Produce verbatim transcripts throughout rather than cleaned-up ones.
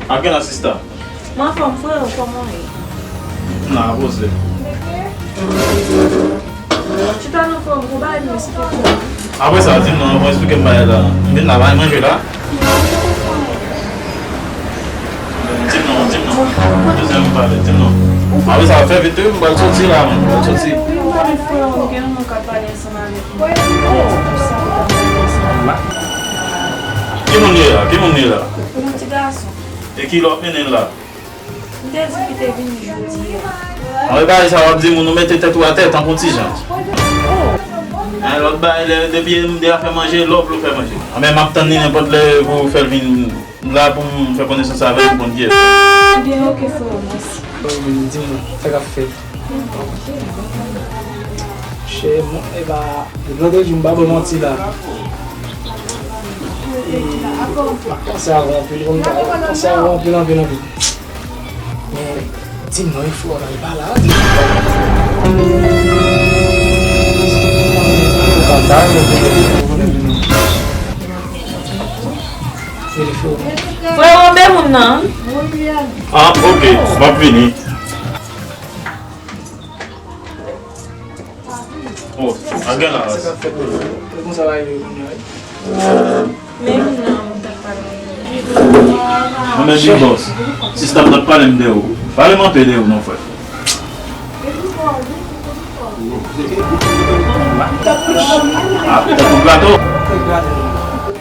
Sa k gen la, sista? M anfòm, freo, kòman w ye? M la poze. Chita nan freo m, gon bagay m esplike w. Apre sa, di m non, ou esplike m bagay la. M vin la, bay manje la. Di m non, di m non. Dezyenm pale, di m non. Apre sa, fè vit wi, m pral soti la, man, m pral soti. Wi, m pale freo m, gen yon moun k ap pale ansanm avèk mwen. Ki moun li ye la? Ki moun li ye la? Yon ti gason. E ki lè w ap mennen l la? M te di ki te vini jodi a. Anben bagay sa w ap di moun, ou mete tèt ou atè tankou ti jan. An lòt bagay, lè depi m de a fè manje, lè w vle w fè manje. Anben m ap tann li nenpòt lè pou w fè l vin la pou m fè konesans avè l pou konn kiyès. Ebyen, oke, freo, mèsi. Di m non, sa k ap fèt? Chè, mwen, e ba, lòt jou m pa ba w manti la. E, m ap panse avè w anpil, konn pa, m ap panse avè w anpil, anpil, anpil. Men, di m non, e freo la, li pa la. Ou ka bay mwen telefòn nan. Freo, men moun nan. Ah, ok, m ap vini. Oh, a gen la. Sa k ap fèt, men? Konsa bagay yo konn ye. Men moun nan, ou t ap pale. Mwen menm Big Boss, sista m t ap pale m de ou. Pale m anpe de ou non, frè. Ah, tèt ou grato.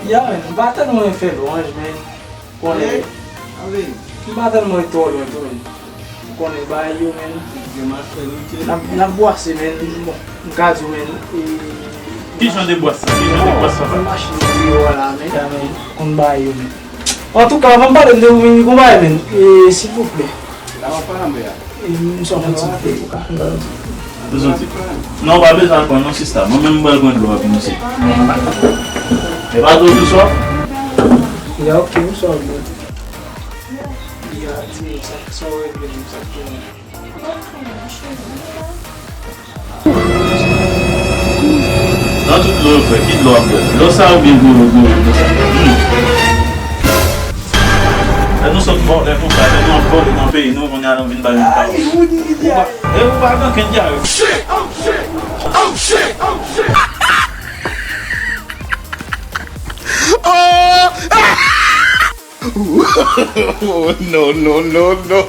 Ya, men, m pa tèlman fè lwanj, men. Konnen, m pa tèlman twò lwen tou, men. Ou konnen bagay yo, men. N ap, n ap bwase, men. Bon, m ka di w, men. Ki jan de bwase sa? Ki jan de bwase sa? Machin yo la, men, men, konn bagay yo, men. Antouka, anvan m pale de ou, men, konn bagay, men. E, silvouplè. E, m sòti, m sòti. Non, pa bezwen al pran non, sista. Mwen menm m pral pran dlo ak misye. E pa dlo tou sòf? Ya, ok, m sòf, bro. Ya, di m sa, sa w regle m sa, ki Nan tout dlo yo, frè, ki dlo w ap bwè? Dlo sa oubyen gwo, gwo, gwo sa? Hmm. Lè nou sot vòlè konsa, lè nou ap vòlè nan peyi nou, kounye a nou vin bay yon kaos. Ou pa, e ou pa gen okenn dyare. Oh, no, no, no, no.